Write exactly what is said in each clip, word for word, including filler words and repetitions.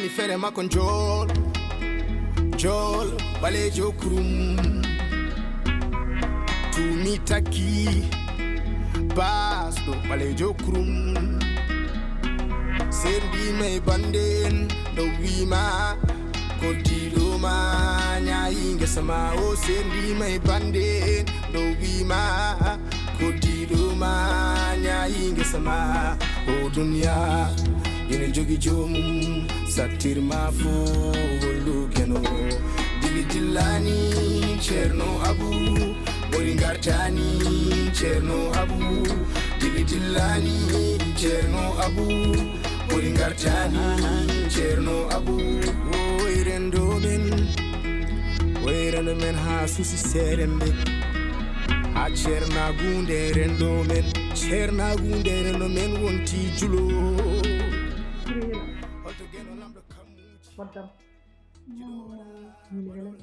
Fere makko njool, njool, ɓaleejo kurum. Tumi takki, baasɗo, ɓaleejo kurum. Sendima e bande en, ɗo wima, koddiɗo ma, ñaayi ngesa ma. O sendima e bande en, ɗo wima, koddiɗo ma, ñaayi ngesa ma. O duniya, ina jogi joomum, sattirma fo hollu keno. Dili dillani, Ceerno Abu, ɓuri ngartani, Ceerno Abu. Dili dillani, Ceerno Abu, ɓuri ngartani, Ceerno Abu. Oy rendo men, oy rendo men ha suusi seeremɓe. Ha ceernaagu nde renndo men, ceernaagu nde renndo men wonti julo. Holto geno lamɗo kammuuji? Poddam. Min welen.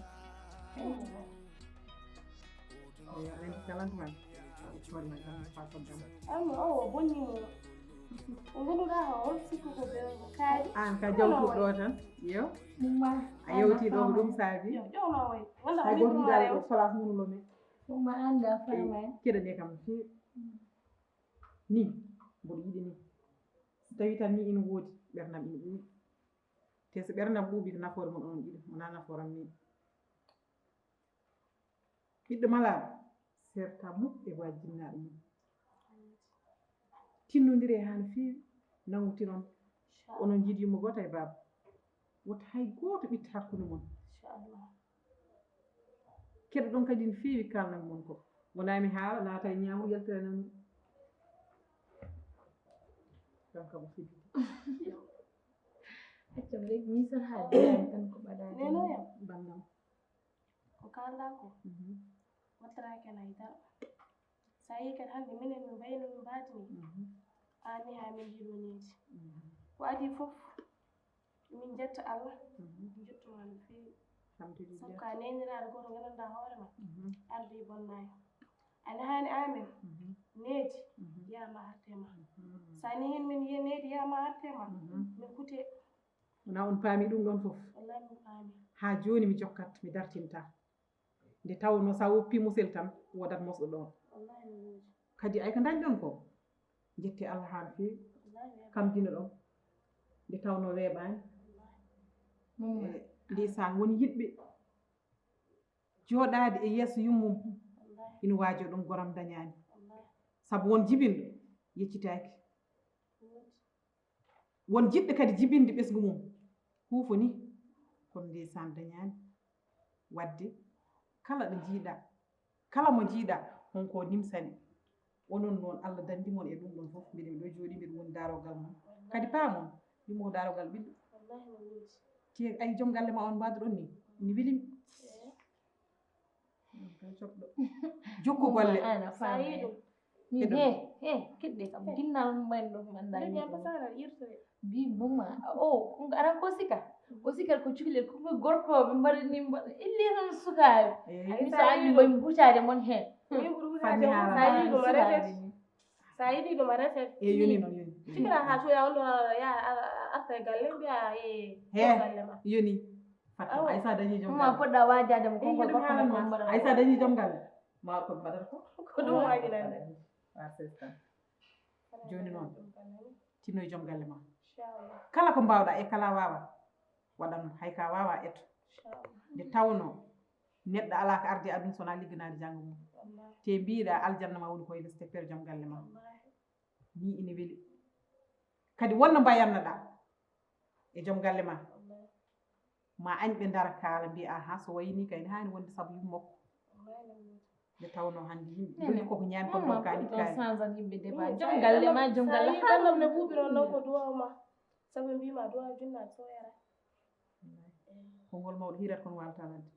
Eyo, en kalan man. Hoore man kam fa poddam. Amma o bonni mo. O gonduɗa o hol sikku ko be kaari. An ka jawtuɗo tan. Yo. Mumma. A yewti ɗo ko ɗum saabi. Yo, yo no way. Wala hay goto yiɗaali ko place mum no men. Ɗum ma annda fama en. Keɗane kam no feewi. Ni, mboɗo yiɗi ni. So tawi tan ni ina woodi, ɓernam ina ɓuuɓi. Te so ɓernam ɓuuɓi, ko nafoore mon onon ɗiɗo, wonaa nafoore am min. Ɓiɗɗo malaaɗo, serta mum e wa jinnaaɗo mum. Tinnondire haa no feewi, nanngotiron. Inchallah. Onon njiidi yumma gooto e baaba. Wota hay gooto ɓitta hakkunde mon. Inchallah. Keɗoɗon kadi no feewi kaalnam mon ko. Wonaa mi haala, naata e ñaamru, yaltira e nanu. Ɗon kam o fiddi. Accam rek, mi sar haa diyaani tan ko ɓadaade. Nenoyam. Bannam. Ko kaalɗaa ko. Mhm. Wattaraaki hen hay dara. So a yii kadi hannde minen min mbayno min mbaadi ni. Mhm. Aan ni haa min njiɗo needi. Mhm. Ko adii fof, min njetta Allah, mhm, min njettuma no feewi. Alhamdulillah. Sabu ko a neeniraaɗo gooto nganndanɗaa hoore ma, mhm, ardii bonnaani. A nehaani amen, mhm, needi, mhm, yaa ma arte ma. Mhm. So a nehiino min ye-, needi yaa ma arte ma, mhm, min kutee. Wonaa on paami ɗum ɗon fof? Wallahi min paami. Haa jooni mi jokkat, mi dartinta. Nde tawnoo so a woppii musel tan, woodat mosɗo ɗoon. Wallahi no woodi. Kadi ay ko ndañɗon ko, njettee Allah haa no feewi. Wallahi weeɓaani. Kam dina ɗon. Nde tawnoo weeɓaani. Wallahi. E, ndeysaan, won yiɗɓe jooɗaade e yeeso yummum, wallahi, ina waajoo ɗum, goram dañaani. Wallahi. Sabu won jibinɗo yeccitaaki. Woodi. Won jiɗɓe kadi jibinde ɓesngu mum, huufo ni, kono ndeysaan dañaani. Waɗde kala ɗo njiiɗa, kala mo njiiɗa, on ko nimsani. Onon noon, Allah danndi mon e ɗum ɗon fof. Mbiɗa mi ɗo jooɗii, mbiɗa woni daarogal mon. Kadi paamon, ɗum ko daarogal ɓiɗɗo. Wallahi no woodi. Te ay joom galle ma on mbaɗuɗon ni, ni weli mi. Eh. Jokku golle. Ana faami. Sayidu. Min he, he, kiɗɗe kam. Ginnal mum mbayno ɗo ko mi anndaa. Jogi am pasara irtude. Bi mumma. O, aran ko sika. O sika ko cukalel, ko gorkooɓe mbaɗani mbaɗa. Illi tan sukaaɓe. Eh. Ay, mi so anndi mboy mi hucaade mon heen. Min ɓuri hucaade mon. Sayidu ma refet. Sa yiɗi ɗum a reset. E yoni noon, yoni. Sikira ha cuuya on ɗo ya arta e galle mbiya e galle ma. Yoni. Fatta ay sa dañi joom galle. Ma poɗɗa waajaade mo. Kon ko gorko ma kon mbaɗa. Ay sa dañi joom galle. Ma ko mbaɗata ko. Ko ɗum waaji nan. Wa sesta. Joni noon. Tinno e joom galle ma. Inchallah. Kala ko mbawɗa e kala wawa. Waɗan hay ka wawa etto. Inchallah. Nde tawno neɗɗo alaa ko ardi aduna sona ligganaade janngo mum. Wallahi. Te mbiɗa aljanna ma woni koye les teppere joom galle ma. Wallahi. Ni ina weli. Kadi wonno mbayannoɗa e joom galle ma. Wallahi. Ma añ ɓe ndara kaala mbiya aha so wayi ni kay ne haani wonde sabu yummokko. Wallahi. Nde tawno hannde yimɓe joni koko ñaami ko dokkani kaali. Sansan yimɓe deba joom galle ma joom galle. Sa yi ɓernam ne ɓuuɓi noon noon ko duwaw ma. Sabu mbima duwaw junnaade so yara. Konngol mawɗo hirat kono waalata ladde.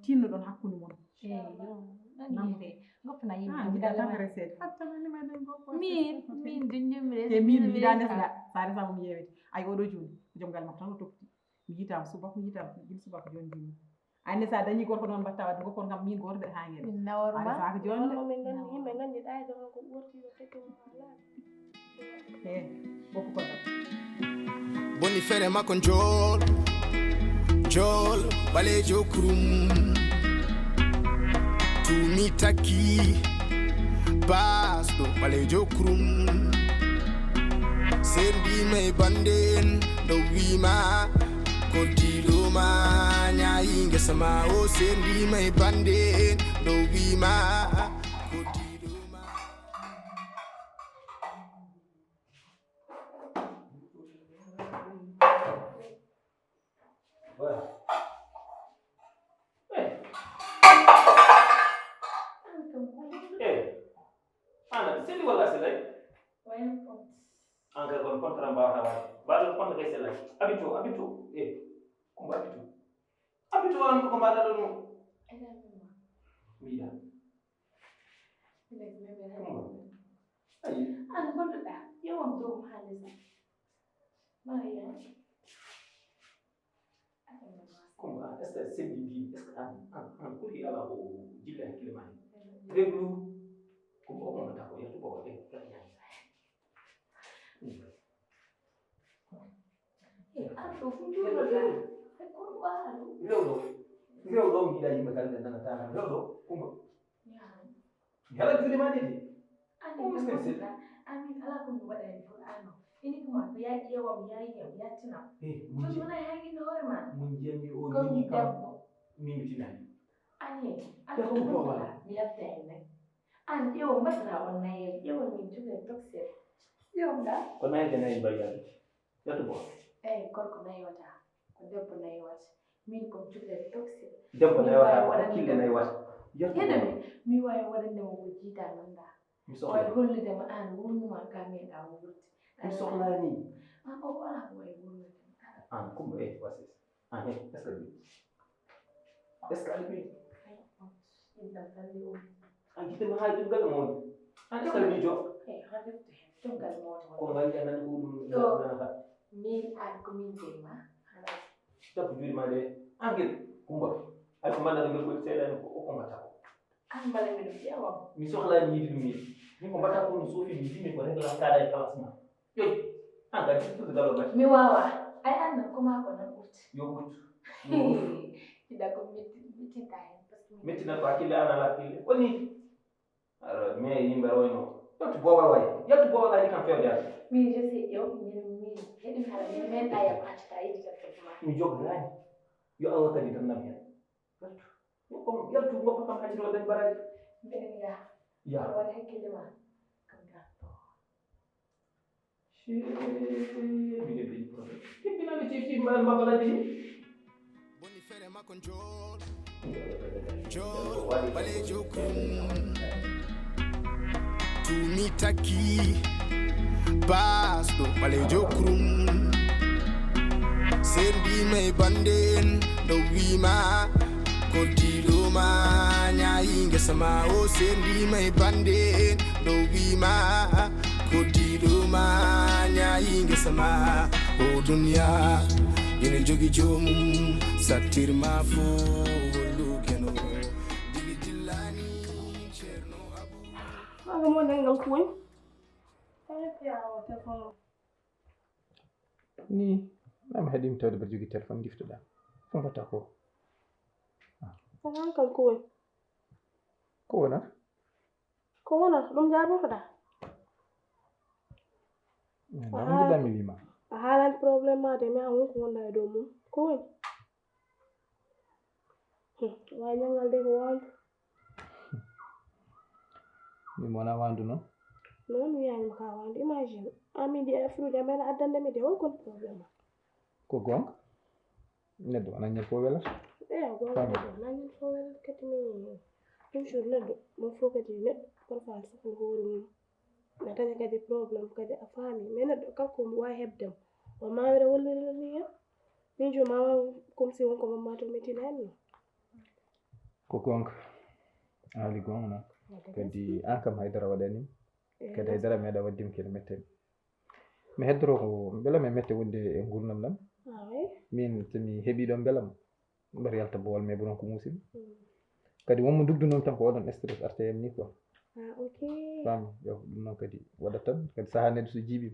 Tinno ɗon hakkunde mon. Eyi, yo. Nani hede. Goppana yimɓe. Ah, jiɗa tan resede. Hatta mani ma den goppo. Min, min duñum resede. Te min mi yiɗa resde. Sa resa mo mi yewete. Ay oɗo joni. Joom galle makko tan o toppiti. Mi yitama subaka, mi yitama gila subaka joni joni. Anne sa dañi gorko noon mbatta wadde gorko kam min goto mbeɗa ha ngel. Min nawor ma. Ala sa ko joni de. Min gandi yimɓe gandi ɗa e joom ko ɓurti yo tekki mo ala. He, boni Fere makko njool, njool, ɓaleejo kurum. Tumi takki, baasɗo, ɓaleejo kurum. Sendima e bande en, ɗo wiima, koddiɗo ma, ñaayi ngesa ma, o sendima e bande en, ɗo wiima, koddiɗo ma. Voilà. Eh. Eh. Ana, seli walla selay? Wayan compte. An kay kon compte tan mbawata waɗde. Mbaɗon compte kay selay. Abito, abito. Eh. Kumba abito. Abito an ko mbaɗa ɗon o. Ena ɗum. Mbiya. Ina ɗum ɓe. Kumba. Ayi. An gonɗoɗa. Yewam dow haalisa. Maria. Kumba, est-ce que seli ndi, est-ce que an, an, an kuri ala ko jilla hakkille ma hen? Reglu. Kumba o ko mata ko yettu ko e kadi ñaami. Rewɗo, rewɗo, rewɗo, mi yiɗa yimɓe kala ɓe nanata tan. Rewɗo, Kumba. Yala juuɗe ma ɗiɗi. Ani, oh, miskil sel. Ani, ala ko mi waɗani ko ano. Ini kuma ko ya ƴeewam, ya yiyam, ya tinam. Eh, mun joni wona hanginde hoore ma. Mun jiyami o ko nini kam. Debbo. Min mi tinani. Ani, ala ko mi waɗa. Mi yalta en ne. An ƴeewo mbatata on nayel, ƴeewo min juuɗe toxel. Ƴeewo da. Ko nayel de nayel bayyaade. Yaltu boy. Eyi, gorko naywata, ko debbo naywata. Min ko mi cukalel toxic. Debbo naywata, ko hakkille naywata. Yaltu boy. Mi wawi waɗande mo ko jiida nanda. Mi sohla. Wawi hollude mo an wurnuma ka meeɗa wurti. Mi sohlani. An o ko ala ko wawi wurnude. An Kumba e wasis. An he, est-ce que est-ce que aɗa ɓeydi? An gite ma haali ɗum gaɗa mawni. An est-ce que aɗa miijo? Ko ngal janani ko ɗum nana ha. Min an ko min jeyi ma. Tappu juuɗe ma ɗe. An gel Kumba. Ay ko mbaɗa ɗo ngel ko seeɗani ko o ko mbatta ko. An mbaɗa mi ɗum ƴeewam. Mi sohlani yiide ɗum min. Min ko mbatta ko ɗum sofi mi jimmi ko regla kaɗa e place ma. Ƴoy, an kadi, tout à l'heure. Mi wawa. Ay, an nan, ko maa ko nan ɓurti. Yo ɓurtu. Ɗiɗa ko metti, mettinta hen, parce que mettina ko hakkille, an ala hakkille. Woni. Alors, mais yimɓe wayno. Yaltu boowal wayi. Yaltu boowal wayi kam fewde an. Min, je sais, yo, min, min, heɗin hala, min, men ɗa ya ko accata, yidi tan ko ma. Mi jogorani. Yo Allah kadi dannam hen. Yaltu. Yo, comme yaltu, ngoppa kam accata o dañ baraji. Mbeɗen yaha. Ya. Wala hakkille ma. Kam garto. Boni fere makko njool, njool, ɓaleejo kurum. Tumi takki, baasɗo, ɓaleejo kurum. Sendima e bande en, ɗo wiima, koddiɗo ma, ñaayi ngesa ma, o sendima e bande en, ɗo wiima. Koddiɗo ma ñaayi ngesa ma, o duniya ina jogi joomum, sattir ma fo hollu keno. Dili dillani Ceerno Abu. Haka mo nangal kuwoñ. Ni, nam heɗim tawde mbeɗa jogi téléphone giftoɗa. Ko mbatta ko? Ko hankal kuwoñ. Ko wona? Ko wona ɗum jaabotoɗa? Min, a haala- mi wima. A haalani problème ma de, mais a won ko wonda e dow mum. Ko woni? Hmm, wawi ñanngal de ko wandu. Min wona wandu noon. Non, mi wiyani mo ka wandu. Imagine, an min ɗi affaire uji amen addande mi de, won kon problème ma? Ko gonga. Neɗɗo wona ñande fof welata. Eya, gonga. Fami. Neɗɗo wona ñande fof welata kadi mi toujours neɗɗo mo fof kadi neɗɗo parfois ne sokli hoore mum. Na daña kadi problème kadi a faami. Mais neɗɗo kala ko wawi heɓde mo. O ma wira wallirira ni hen. Min joom ma waw comme si wonko mamma to mettina hen no. Ko gonga. A haali gonga noon. Kadi an kam haydara waɗani. Kadi haydara meeɗa waddimi kene mettani. Mi heddoro ko mbela mi mette wonde e ngurnam ɗam. Ah, oui. Min so mi heɓi ɗon mbelam. Mbar yalta bowal mais bonon ko musim. Mm. Kadi wonmo dugdu noon tan ko oɗon stress arta e am ni quoi. Ah, ok. Fami, yo ɗum noon kadi waɗat tan. Kadi saha neɗɗo so jiiɓi.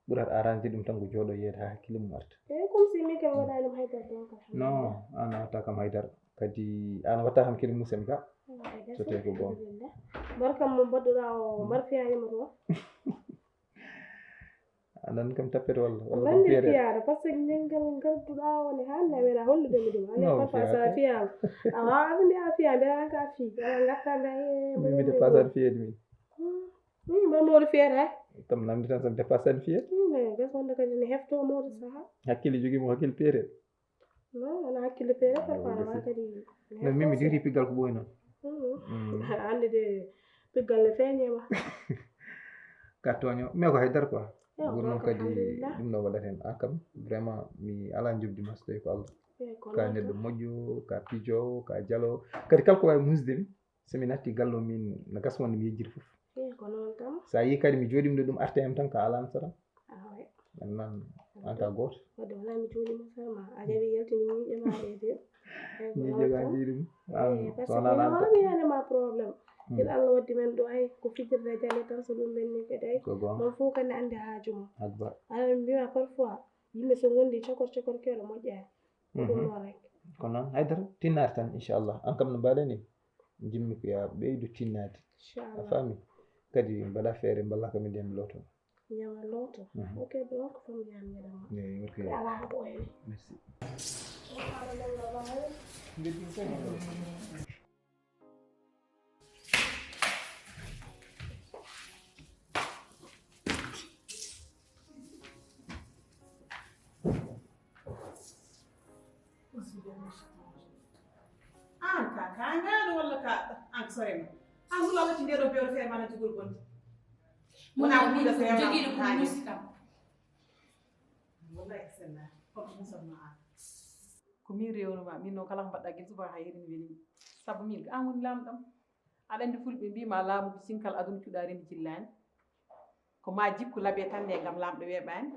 ɓurata arrangé ɗum tan ko jooɗo yeeyde haa hakkille mum arta. Eyi, comme si min kam mi waɗaani ɗum haydara, donc alhamdulillah. Non, aan a waɗataa kam haydara. Kadi aan a waɗataa kam kadi musen ka. So tawi ko goonga. Mbar kam mo mbaɗɗuɗaa o, mbar fiyaanima toon. Anan kam tappet walla, walla ko feere. Mbanndi fiyaare, par ce que ñanngal ngarduɗaa o ne haanni a wela hollude mi ɗum. Ani parfois so a fiyaama. A waawaa nde a fiyaa, mbela an ka a fii. Ala ngartaa mbiya, eh, mi dépasse an fiyeede min. Hmm, mbar mawɗo fiyeede hay. Kam namdi tan so mi dépasse an fiyeede. Hmm, ne, gas wonde kadi ne heftoo mawɗo sahaa. Hakkille jogii mo hakkille peetel. Non, wona hakkille peere, parfois ma kadi. No min mi diri piggal ko ɓooyi noon. Anndi de piggal ne feeñe ma. Ka tooño, mais ko haydara quoi. Gur noon kadi ɗum ɗo waɗat heen. An kam vraiment mi alaa njoɓdi ma so tawi ko Allah. Ka neɗɗo moƴƴo, ka pijo, ka jalo. Kadi kala ko waawi musde mi, so mi natti gallo min na gas wonde mi yejjiri fof. Eyi, ko noon kam. So a yii kadi mi jooɗiima ɗo ɗum arta e am tan ka alaa no sara. Awe. Ɗum noon, an ka gooto. Wadde wonaa mi jooɗiima sara ma. A jaɓi yaltini ñiiƴe ma e de. Ñiiƴe ma njiiɗi ɗum. An, eh, parce que wonaa ɗum mi waɗani ma problème. Min Allah waddi men ɗo ay ko fijirde jale tan so ɗum men ni kadi ay. Ko goonga. Mon fof kadi ne anndi haaju mum. Akbar. Aɗa mbiya parfois yimɓe so ngondi cokor cokor kewɗo moƴƴaani. Ko ɗum noon rek. Ko noon haydara tinnaade tan inchallah. An kam no mbaɗa ni. Jimmi ko ya ɓeydu tinnaade. Inchallah. A faami? Kadi mbaɗa feere mballa kam e ndiyam looto. Ñama looto. Ok, donc fo mi ñaam ñaɗa ma. Eyi, ok. Ala ko oye. Merci. An ka ka ngaaɗo walla ka an ko sorema. An hula wacci nde ɗo bewre feere mana jugol bonde. Wona ko ɓiɗɗo feere ma jogiiɗo ko musi kam. Wallahi sella ko musa ma an. Ko min rewnuma min noon kala ko mbaɗɗa gila subaka hay eɗen weli. Sabu min ko an woni lamɗam. Aɗa anndi fulɓe mbima laamu ko cinkal aduna cuɗaari ndi jillaani. Ko ma jikku labe tan ne ngam lamɗo weeɓaani.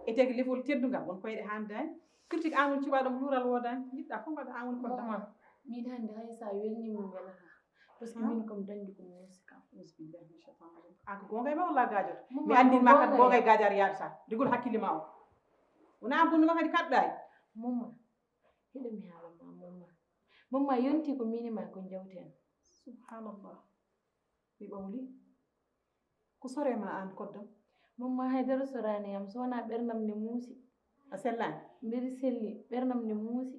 Etee ko lefol teddungal won koyɗe haandaani. Firti ko an woni cuɓaaɗo mo luural woodaani. Njiɗɗa fof mbaɗa an woni kodda. Mama, min hannde hay sa welni min welata. Parce que min kam dañde ko muusi kam. Auzubillahi mina shaytani rajim. An ko goonga e ma walla gaajoto? Mi anndin ma kan goonga e gaajaare yaadata. Rigol hakkille ma o. Wona an bonnuma kadi kaɗɗaay. Mama, hiɗo mi haala ma mama. Mama yonti ko min e ma ko jawten. Subhanallah. Mi ɓawli. Ko sore ma an koddam? Mama haydara sorani yam so wona ɓernam ne muusi. A sellani? Mbeɗa selli, ɓernam ne muusi.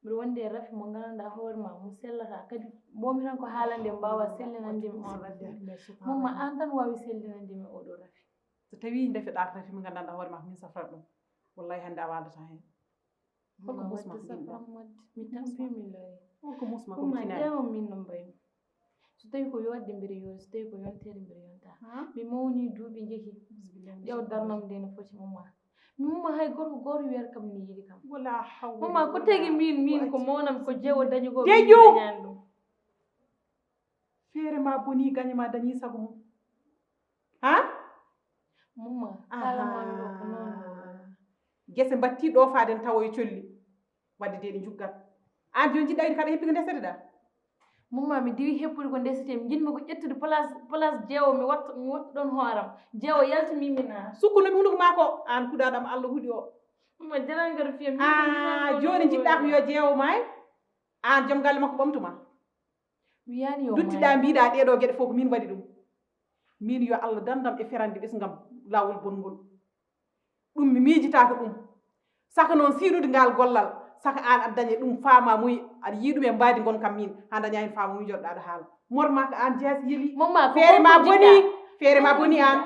Mbeɗa wondi e rafi mo gandanɗa hoore ma mo sellata kadi. Mbomi tan ko haalande mbawa sellinande mi on rafi. Mama an tan wawi sellinande mi oɗo rafi. So tawi ndefe ɗa rafi mo gandanɗa hoore ma ko min safrat ɗum. Wallahi hande a waldata hen. Holko musma ko ɗum ɗo? Mi tampi mi lori. Holko musma ko ɗum tinaani? Ƴeewa min no mbaymi. So tawi ko yodde mbiɗa yori, so tawi ko yontere mbiɗa yonta. Mi mawni duuɓi jehi. Ƴeew darnam nde no foti mama. Mi mama hay gorko gooto wiyata kam ne yiɗi kam. Wala hawla. Mama ko tagi min min ko mawnam ko jeewo dañugol. Deƴu. Feere ma boni gañe ma dañi sago mum. Ha? Mumma, kala man ɗo ko noon. Gese mbatti ɗo faden tawoye colli. Wadde de ɗe njuggat. An joni jiɗɗa wiide kaɗa heppi ko ndesete ɗa? Mumma, mi diwi heppude ko ndesete mi jiɗmi ko ƴettude place place jeewo mi watta mi watta ɗon hooram. Jeewo yaltimi mi na. Sukkuno mi hunduko ma ko an kuɗaɗam Allah huɗi o. Mumma, jalan gar fiya mi. Ah, joni jiɗɗa ko yo jeewo may. An joom galle makko ɓamtuma. Wiyani yo duttiɗa mbiɗa ɗeɗo geɗe fof ko min waɗi ɗum. Min yo Allah dandam e ferande ɓesngam lawol bongol. Ɗum mi miijitaka ɗum. Saka noon siɗude ngal gollal saka an aɗa daña ɗum faama muy aɗa yii ɗum e mbaadi gon kam min ha daña hen faama muy joɗɗa aɗa haala morma ko an jaasi yeli. Feere ma boni. Feere ma boni an.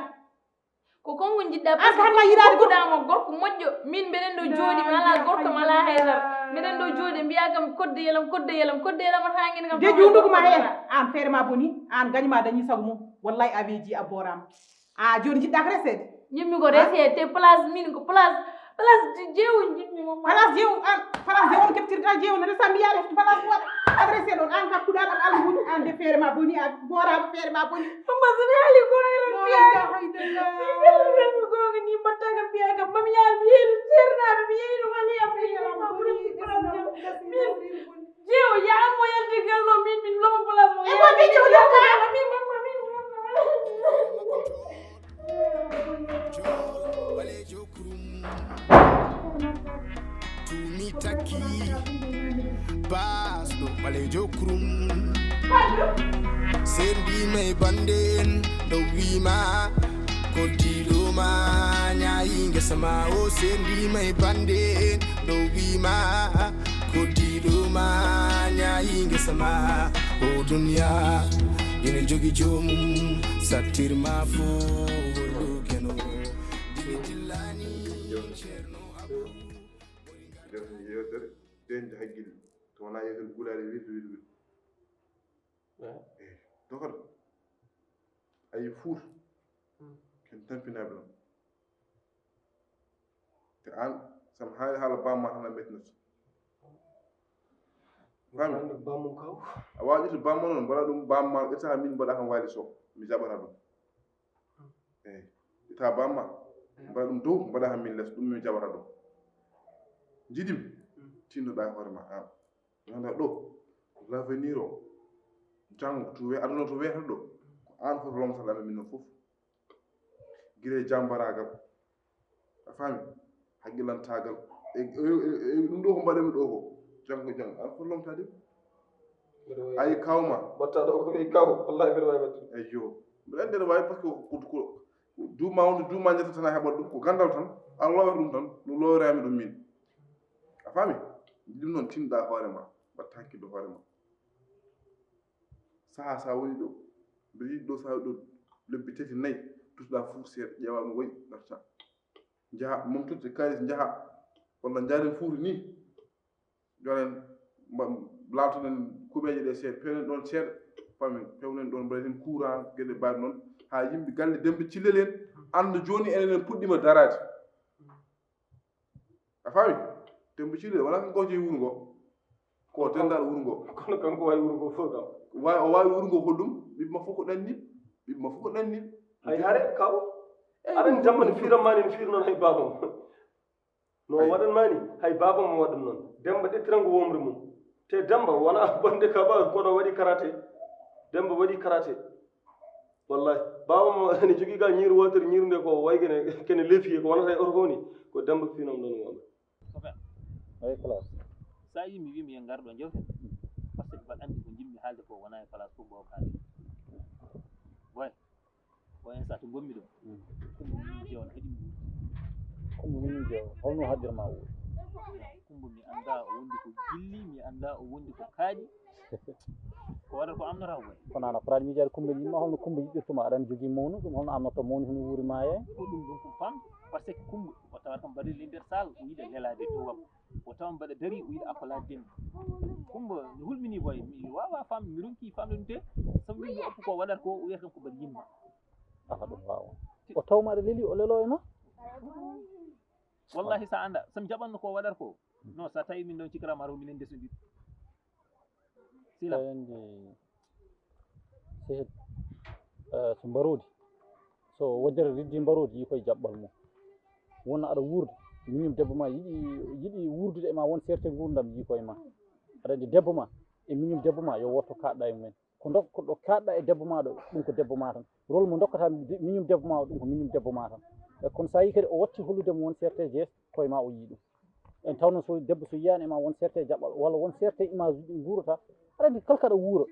Ko konngol njiɗɗa parce que an ma yiɗaade ko ɗamo gorko moƴƴo min mbeɗen ɗo jooɗi mi ala gorko mi ala haydara mbeɗen ɗo jooɗi mbiya kam kodde yelam kodde yelam kodde yelam on haa ngene kam de juunduko ma he. An feere ma boni an gañi ma dañi sago mum. Wallahi a weeji a boorama. A jooni njiɗɗa ko reseede? Jiɗmi ko reseede te place min ko place place jeewo jiɗmi mo place jeewo an place jeewo on keptirta jeewo no resa mbiya refti place waɗa adresse ɗon an kakkuɗa ɗam Allah woni an de feere ma boni a boorama feere ma boni. Ɗum ma so mi haali ko enen mbiya mi goonga ni mbatta kam mbiya kam mami yaal mi yeeru ceernaaɓe mi yeeru wali am mi yeeru ma boni jeewo yaamo yalti gallo min min lomo place mo e ko de jeewo yalta min mamma min mamma. Tumi takki basɗo ɓalejo kurum. Sendima e bande en ɗo wima ko diɗoma ñayi ngesa ma. O sendima e bande en ɗo wima ko diɗoma ñayi ngesa ma. O duniya ina jogi jomum sattirma fo hollu keno. Dine dillani ceerno Abou. Jam yewtere, deñde hakkille. To wona yewtere gulaali wirde, wirde, wirde. Eh, doktor. Ayi fuut. Ken tampinaaɓe ɗon. Te an, sam haali haala bamma tan a mettinata. Fami? Wonde bamum kaw. A wawa ƴettude bamma noon, mbaɗa ɗum bamma, ƴetta ha min mbaɗa kam waali so, mi jaɓata ɗum. Eyi, ƴetta bamma, mbaɗa ɗum dow, mbaɗa ha min les, ɗum mi jaɓata ɗum. Jiɗim, tinnoɗa e hoore ma, an. Ganda ɗo, ko l'avenir o, janngo, to we-, aduna to wiyata ɗo, ko an fof lomtata amen min fof. Gila e jambaraagal, a faami? Haqqilantaagal. E, e, e, e ɗum ɗo ko mbaɗanmi ɗo ko, janngo, janngo, aɗa foti lomtaade. Mbeɗa waawi Ayi, kawma. Mbaɗta ɗo ko wi kaw, wallahi mbeɗa waawi waɗde ɗum. Eyyo. Mbeɗa anndi aɗa waawi, par ce que ko, ko, ko duuma wonde duuma njetta tan a heɓat ɗum, ko ganndal tan, a loowata ɗum tan, no loowiraymi ɗum min. A faami? Ɗum noon, tinɗa hoore ma, mbaɗta hakkilde hoore ma. Saha sa woni ɗo, mbeɗa yiɗi ɗo, sa ɗo lebbi tati, nayi, tutuɗa fourchette, ƴeewa no wayi, garta. Njaha, momtude kaalis, njaha. Walla njaaren Fuuta ni, joɗen, mba-, laaltoɗen kuɓeeje ɗe seeɗa, pewnen ɗon seeɗa, pami, pewnen ɗon, mbaɗen heen courant, geɗe mbaɗe noon, haa yimɓe galle Demba Cillel en annda jooni enen en puɗɗiima daraade. A faami? Demba Cillel, wala kan gooto e wuro ngo. Ko denndaangal wuro ngo. Kono kanko waawi wuro ngo fof kam. Waawi, o waawi wuro ngo ko ɗum, ɓiɓɓe ma fof ko ɗanniiɓe, ɓiɓɓe ma fof ko ɗanniiɓe. Hay hare, kaw. Eyi, aɗa anndi Demba no fiiran ma ni, no fiiri noon hay baaba mum. No o waɗan ma ni, hay baaba mum waɗan noon. Demba ƴettiran ko womre mum. Te Demba wona bonde ka ba, kono waɗi karaté. Demba waɗi karaté. Wallahi, baaba mum ene jogii ga ñiiri wootere, ñiiri nde ko wayi kene, kene lefi, ko wonata e oto ko ni, ko Demba fiinam ɗon wonɓe. Copain. Eyi, classe. Sa yii mi wi mi yen ngar ɗo jewte, par ce que mbaɗa anndi ko njiɗmi haalde ko wona e place fof mbawa haalde. Boy, ko en sa to ngonmi ɗo. Mm. Kumba min jeewan haɗi mi wuuri. Kumba min jeewan, holno haɗirma wuuri? Kumba mi annda o wondi ko gilli, mi annda o wondi ko kaaƴi. Ko waɗata ko amnata ko boy. Kono an a fotaani miijaade Kumba yimma, holno Kumba yiɗirtuma, aɗa anndi jogii mawnu, ɗum holno amnoto mawnu hino wuuri ma e? Ko ɗum ɗum ko pam, par ce que Kumba, o tawata kam mbaɗi e nder saal, o yiɗa lelaade e dow am. O tawa mbaɗa dari, o yiɗa appalaade dem. Kumba, mi hulmini boy, mi wawa fam, mi ronki famɗude, sabu min mi oppu ko waɗata ko, o wiyata kam ko mbaɗi yimma. Aha, ɗum wawa. O tawma aɗa leli, o lelo e ma? Wallahi sa annda, so mi jaɓanno ko waɗata ko. No, sa tawi min ɗon cikra ma, minen ndesodiri. Sila. Eyi, anndi, sehil, eh, so mbaroodi, so wojjere riddi mbaroodi, yii koye jaɓɓal mum. Wona aɗa wuurda, miñum debbo ma yiɗi, yiɗi wuurdude e ma, won seerte nguurndam yii koye ma. Aɗa anndi debbo ma, e miñum debbo ma, yo wotto kaaɗɗa e mumen. Ko ndok-, ko ɗo kaaɗɗa e debbo ma ɗo, ɗum ko debbo ma tan. Rôle mo ndokkata mi-, miñum debbo ma o, ɗum ko miñum debbo ma tan. E kono sa yii kadi o watti hollude mo won seerte jees, koye ma o yii ɗum. En tawno so debbo so yiyani e ma won seerte jaɓɓal, walla won seerte image uji ɗi nguurata, aɗa anndi kala kaɗa wuura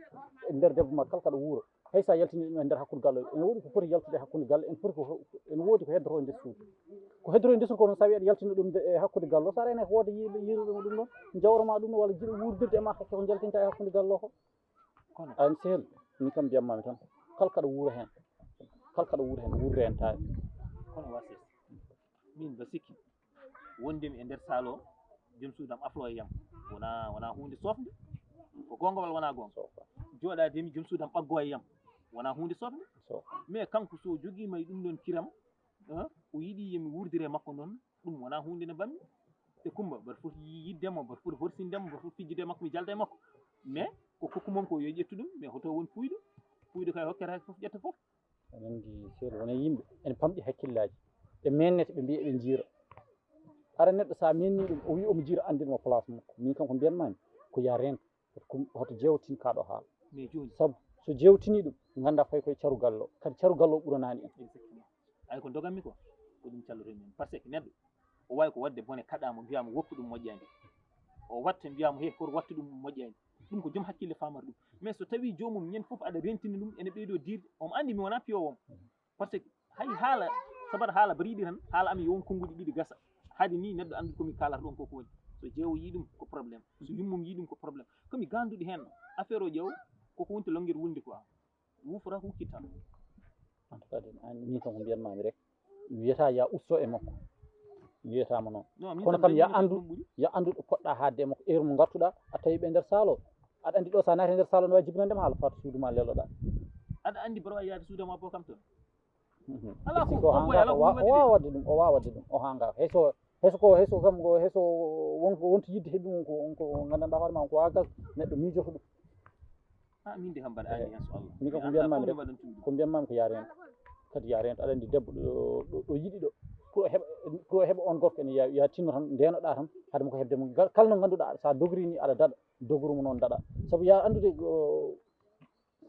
e nder debbo ma, kala kaɗa wuura. Hay sa yaltini ɗum e nder hakkude galle, ene woodi ko foti yaltude e hakkude galle, ene foti ko, ene woodi ko heddoto e nder suudu. Ko heddoto e nder suudu ko noon, sa wi aɗa yaltina ɗum e hakkude galle o, sa rene ko wooda yiiɗo, yiiɗo ɗum ɗum ɗon, jawra ma ɗum, walla jiɗo wuurdirde e ma hakke ko jaltinta e hakkude galle o ko. Kono an sehil, min kam mbiyatmi tan, kala kaɗa wuura heen, kala kaɗa wuura heen, wuurre heen taani. Kono wa sehil, min mba sikki, wondemi e nder saal o, joom suudu am aflo e yam, wona, wona huunde sofnde, ko goonga walla wona goonga? Sofnde. Jooɗaade mi, joom suudu am ɓaggo e yam, wona huunde sofnde. Sofnde. Mais kanko so o jogiima e ɗum ɗon kiram, ah, o yiɗi yo mi wuurdire e makko noon, ɗum wona huunde nde mbaɗmi. E Kumba, mbaɗa foti yiɗde mo, mbaɗa foti horsinde mo, mbaɗa foti fijjude e makko, mi jalda e makko. Mais ko kokku mum ko yo ƴettu ɗum, mais hoto won puuyɗo. Puuyɗo kay hokkete hay fof, ƴetta fof. Aɗa anndi, sehil, wona yimɓe ene pamɗi hakkillaaji. Ɓe meennete, ɓe mbiya eɓe njiira. Hara neɗɗo, so a meenni ɗum, o wi omo jiira, anndin mo place makko. Min kam ko mbiyatmi, ko ya rento. Hoto kum-, hoto jeewtin kaa ɗo haala. Mais jooni. Sabu so jeewtinii ɗum, nganndaa fay koye caru galle o. Kadi caru galle o ɓuranaani en. Exactement. Ay ko ndoganmi ko, ko ɗum calloton min. Par ce que neɗɗo, O waawi ko waɗde bone, kaɗaa mo, mbiyaa mo woppu ɗum moƴƴaani. O watta, mbiyaa mo he, hoto wattu ɗum moƴƴaani. Ɗum ko joom hakkille faamata ɗum. Mais so tawii joomum ñande fof aɗa rentini ɗum, ene ɓeydoo diirde, omo anndi mi wonaa piyoowo mo. Parce que hay haala, sabar haala bariiɗi tan, haala amin yo won konnguɗi ɗiɗi gasa. Haade nii neɗɗo anndude ko mi kaalata ɗoon ko ko woni. So jeewo yii ɗum ko problème. So yummum yii ɗum ko problème. Ko mi gaanduɗo heen affaire o ƴeew, koko wonti lonngirde wulnde quoi. Wuufora ko wukkitta. En tout cas, de, an, min kam ko mbiyatmaami rek, wiyata ya usto e makko. Wiyataama noon. Non, min kono kam kam ya dañi anndu, ɗum ɓuri. Ya anndu ɗo poɗɗa haadde e makko. Heure mo ngartuɗa, a tawi ɓe nder saalo. Aɗa anndi ɗo, so a naati nder saalo, no wawi jibinande ma haala faatu suudu ma leloɗa. Aɗa anndi mbaɗa wawi yaade suudu ma bo kam toon. Mhm. Ala. Est-ce ko, que o ko hanga boy, ala ko o wa-, o waɗi wawa de. Wadde ɗum, o wawa wadde ɗum, o hanga. Hay so, hay so ko, hay so kam ko, hay so won ko wonti yidde heɓi mum ko, ko gandanɗa hoore ma ko wawa gas, neɗɗo miijoto ɗum. Ah, min de kam mbaɗa andi hen so Allah. Min kam ko mi anda mbiyatmami ko rek, mi waɗan tumde. Ko mbiyatmami ko yaare hen. Kadi yaare hen, aɗa andi debbo ɗo, ɗo, ɗo yiɗi ɗo. Pour o heɓa, pour o heɓa on gorko ene ya, ya tinno tan, ndenoɗa tan, haade mo ko heɓde mo. Gal-, kala no ganduɗa, sa dogri ni aɗa daɗa, dogru mo noon daɗa. Sabu ya andude, o,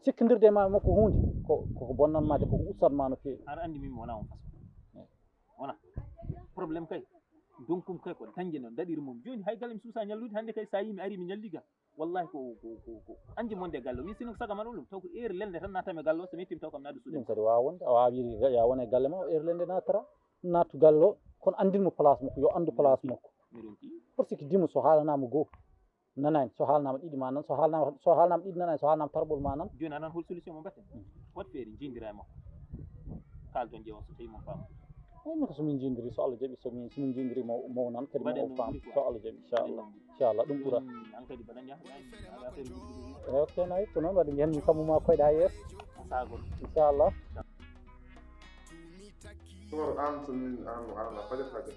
sikkindirde ma makko hunde, ko, koko bonnan ma de, koko ustat ma no feewi. Aɗa andi min mi wona on façon. Wona. Problème kay. Donkum kay ko dañde noon, daɗiri mum. Joni hay galle mi suusa ñallude, hande kay sa yi mi ari mi ñalli ga. Wallahi ko, ko, ko, ko andi monde e galle o. Min sino ko saga man ɗum, taw ko heure lelde tan nattami e galle o, so mi yettima taw kam naɗo suude. Ɗum kadi wawa wonde, a wawa wiide ga-, ya wona e galle ma, o heure lelde nattata, nattu galle o, kono andin mo place makko, yo andu place makko. Mi ronki. Parce que dimo so haalanama goo, nanani, so haalanama ɗiɗi ma nan, so haalanama, so haalanama ɗiɗi nanani, so haalanama tarɓol ma nan. Joni anan hol solution mo mbatten? Hmm. Wat feere jindira e makko. Kaldon ƴeewa so tawi mo faama. Eyi, min ko so min jindiri, so Allah jaɓi, so min, so min jindiri mo, mo nan kadi mo o faam, so Allah jaɓi, inchallah. Inchallah, ɗum ɓura. An kadi mbaɗa ñaata, affaire. Eyi, ok, nayi, ko noon waɗi, ngeen kammu ma koyɗa yeeso. Sagol. Inchallah. Ɗum an so min, an, an a fajata hajat.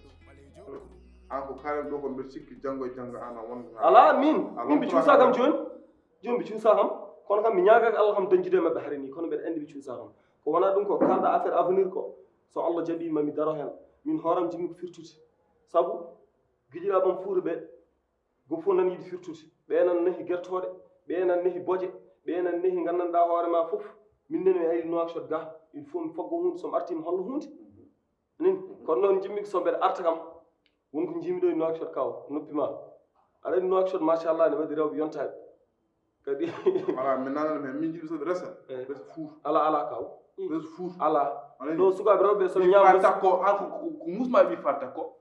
An ko kaalen ɗo ko mbeɗa sikki janngo e janngo an a wonata. Alaa, min, min ɓe cuusa kam jooni. Jooni ɓe cuusa kam. Kono kam mi ñaagaaki Allah kam dañjude e maɓɓe hare ni, kono mbeɗa anndi ɓe cuusa kam. Ko wonaa ɗum ko kaalɗa affaire avenir ko, so Allah jaɓi ma mi daro heen. Min hooram jiɗmi ko firtude. Sabu giƴiraaɓe am Fuuta ɓe, go fof nan yiɗi firtude. Ɓe nan nehi gertooɗe, ɓe nan nehi boje, ɓe nan nehi nganndanɗaa hoore ma fof. Min nene mi ari Nouakchott ga, il faut mi faggo huunde, so mi artii mi holla huunde. Nin, kono noon jiɗmi ko so mbeɗa arta kam, won ko jiimi ɗo e Nouakchott kaw, noppi ma. Aɗa anndi Nouakchott, machallah, ne waɗi rewɓe yontaaɓe. Kadi. Voilà, min nanana men, min jiɗi so ɓe resa, eh, resa Fuuta. Ala, ala kaw. Resa Fuuta. Ala. Aɗa anndi? Ɗo sukaaɓe rewɓe so ɓe ñaama fa takko, an ko, ko, ko musma ɓi fa takko.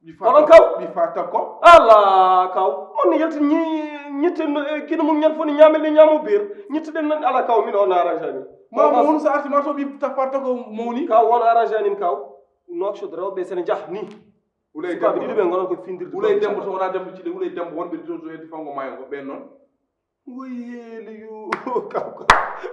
Ɓi fa oɗon takko, kaw? Ɓi fa takko. Ala kaw. On ne yalti ñi-, ñitte no, e kino mum ñan fof ne ñaamel ne ñaamo beer. Ñitte ɗen nan ala kaw, min on arrangé ni. Ma mo won so arti ma to ɓi ta fa takko mawni. Kaw on arrangé nin kaw. Nouakchott rewɓe sene jah ni. Wulay sukaaɓe Dembo ɗiɗi ɓe ngonon ko findirde. Wulay Dembo to wona Dembo Cile, Wulay Dembo wonɓe to, to heddi fango maayo ngo ɓen noon. Woy heeli yo, kaw, kaw,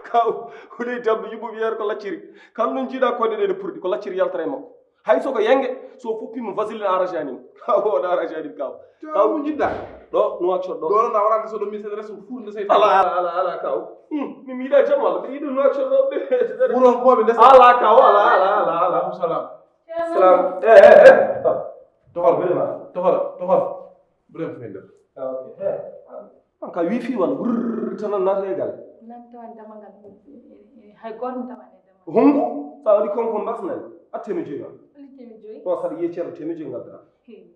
kaw. Wulay Dembo yimɓe wiyeer ko lacciri. Kala no jiiɗa koyɗe ɗe ne purɗi, ko lacciri yaltata e makko. Hay so ko yenge, so foppi mo vaseline arrangé anin. Kaw, on arrangé anin kaw. Kaw mo jiɗɗa. Ɗo, Nouakchott ɗo. Ɗo na warande so ɗo mi sen resu fuur nde sey. Ala, ala, ala, ala, kaw. Hmm, mi miɗa jam walla, mi yiɗi Nouakchott ɗo. Wuron ko ɓe ndesa. Ala, kaw, ala, ala, ala, ala. Salam. Salam. Eh, eh, eh. Tohor, tohor, tohor. Ɓurem fay nder. Ah, ok. Eh. An ka wifi walla wurr tan naata e galle. Nam tawan damal ngal, hay goto mi tawan e damal. Hongu? Sa waɗi kon kon mbasnani. A teme joyi ma. Holi teme joyi? Ko saɗa yiye ceerno teme joyi ngaddata. He.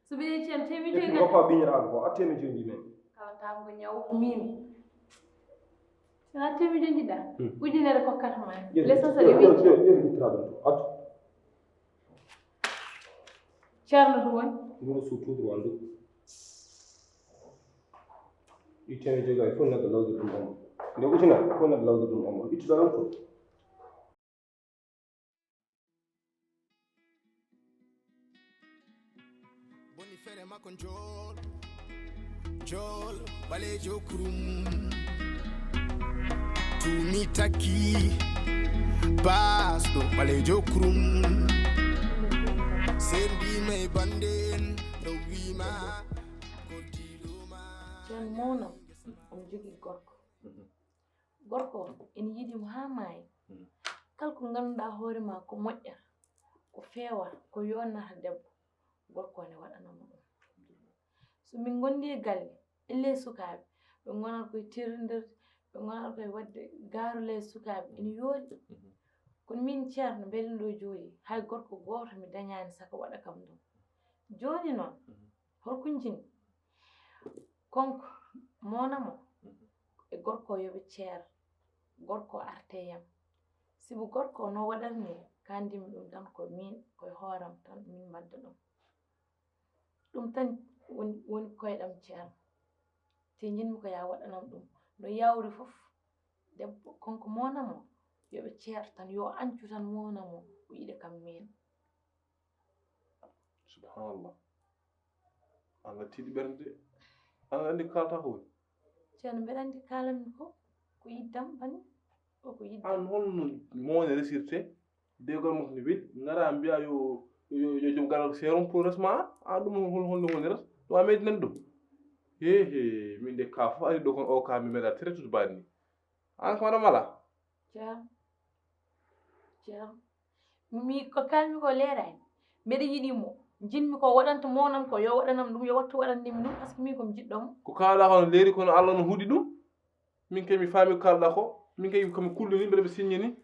So ɓe yiye ceerno teme joyi ngaddata. Ko ɓiñiraɗo ko a teme joyi mbi men. Kala tan ko ñaw min. Sa teme joyi jiɗa. Hmm. Ujunere ko katma. Leso sa ɗe wicci. Ƴeew, ƴeew, ƴeew, ƴeew, ƴeew, ƴeew, ƴeew, atu. Ceerno ɗum woni? Nguru suutudu wondu. Ittene joga e fof neɗɗo lawdi ɗum ombo. Nde utina fof neɗɗo lawdi ɗum ombo. Ittuɗo ɗon fof. Boni fere makko njool, njool, ɓaleejo kurum. Tumi takki, baasɗo, ɓaleejo kurum. Sendima e bande en, no wima, ko diɗoma. Joni mawno, omo jogii gorko. Mhm. Gorko o, ene yiɗi mo haa maayi. Mhm. Kala ko ngannduɗaa hoore ma ko moƴƴa, ko feewa, ko yonnata debbo, gorko o ne waɗana mo ɗum. So min ngondi e galle, elle sukaaɓe, ɓe ngonata koye terrindirde, ɓe ngonata koye waɗde gaarule e sukaaɓe, ene yooɗi. Mhm. Kono min ceerno, mbeɗen ɗo jooɗi, hay gorko gooto mi dañaani saka waɗa kam ɗum. Jooni noon, holko njin? Konko, monamo, e gorko o yoɓe ceer, gorko o arte yam. Sibu gorko o no waɗatmi, kandimi ɗum tan ko min, koye hooram tan min mbaɗda ɗum. Ɗum tan woni, woni koyɗam ceer. Te njinmi ko ya waɗanam ɗum. No yawri fof, debbo, konko monamo, yoɓe ceer tan, yo ancu tan monamo, o yiɗa kam min. Subhanallah. Allah tiiɗi ɓernde de. Allah anndi ko kaalata ko woni. Ceerno, mbeɗa anndi kaalanmi ko, ko yiddam bani, o ko yiddam. An holno mowne resirte, dewgal makko ne weli, ngara mbiya yo, yo, yo joom galle seeron pour resma, an ɗum hol, holno woni res? Ɗum a meɗi nan ɗum? He, he, min de ka fof ari ɗo kono o ka mi meɗa très tout bani. An ko waɗa mala? Ceerno, Ceerno, mi ko kalmi ko leeraani. Mbeɗa yiɗi mo. Njiɗmi ko waɗanta mo nan ko yo waɗanam ɗum, yo wattu waɗande mi ɗum, parce que min ko mi jiɗɗo mo. Ko kaalɗa ko no leeri kono Allah no huɗi ɗum. Min kay mi faami ko kaalɗa ko. Min kay ko mi kullini mbeɗa mi siññini.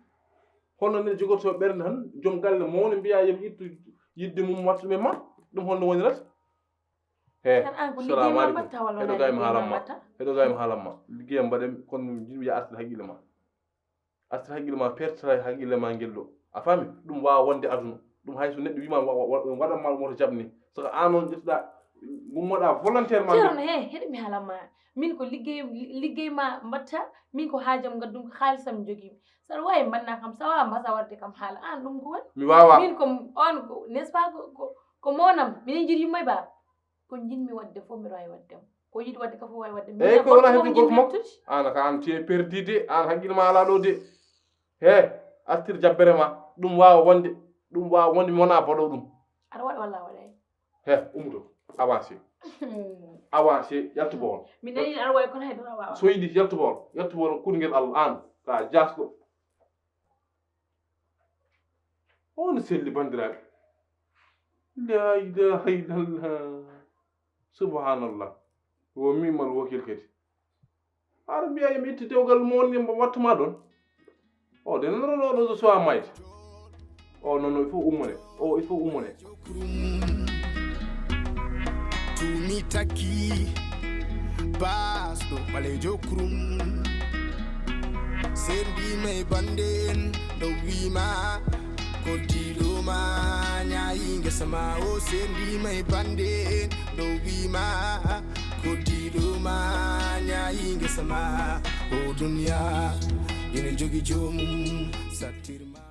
Hono neɗɗo jogorto ɓernde tan joom galle mawɗo mbiya yo mi ittu yidde mum watta ɗum e ma. Ɗum holno wonirata? He, tan an ko liggey ma mbatta walla heɗo gayma haalamma. Heɗo gayma haalamma. Liggeyam mbaɗen kono jiɗmi ya artir haqqille ma. Artir haqqille ma pertata haqqille ma ngel ɗo. A faami? Ɗum waawa wonde aduna. Ɗum hay so neɗɗo wiima waɗanma ɗum woto jaɓ ni. Saka an on ƴettuɗa gummoɗa volontairement. Ceerno he, heɗo mi haalamma. Min ko liggey liggey ma mbatta, min ko haajam ngaddum ko haalisam jogimi. Saɗa waawi mbanna kam, sawa mbasa wadde kam haala. An ɗum ko woni? Mi waawa. Min ko on ko n'est-ce pas ko ko monam. Minen jiɗi yumma e baaba. Ko njiɗmi waɗde fof mbiɗa waawi waɗde mo. Ko yiɗi waɗde kam fof waawi waɗde mo. Eeyi, ko wona heddi gorko makko. Aan ka aan tu es perdu de, aan hakkille ma alaa ɗo de. He, artir jabbere ma. Ɗum waawa wonde, ɗum waawa wonde mi wona baɗo ɗum. Aɗa waɗa walla a waɗaay? He, ummoto, avancé. Avancé, yaltu bool. Mi nani aɗa waɗi kono hay dara waawa. So yiɗi yaltu bool, yaltu bool kuɗngel Allah aan ka jaasɗo. On selli banndiraaɓe. La ilaha illallah. Subhanallah. Wo mimal wakil kadi. Aɗa mbiya yo mi ittu dewgal mo wonni mbo wattuma ɗon. O de nanoro ɗo ɗo sowa mayde. O non il faut ummone. O il faut ummone. Tumi taki basɗo ɓalejo krum. Sendima e bande en ɗo wima. Koddiɗo ma ñayi ngesa ma o sendima e bande en ɗo wima. Koddiɗo ma ñayi ngesa ma o duniya. Ina jogi jomum sattirma.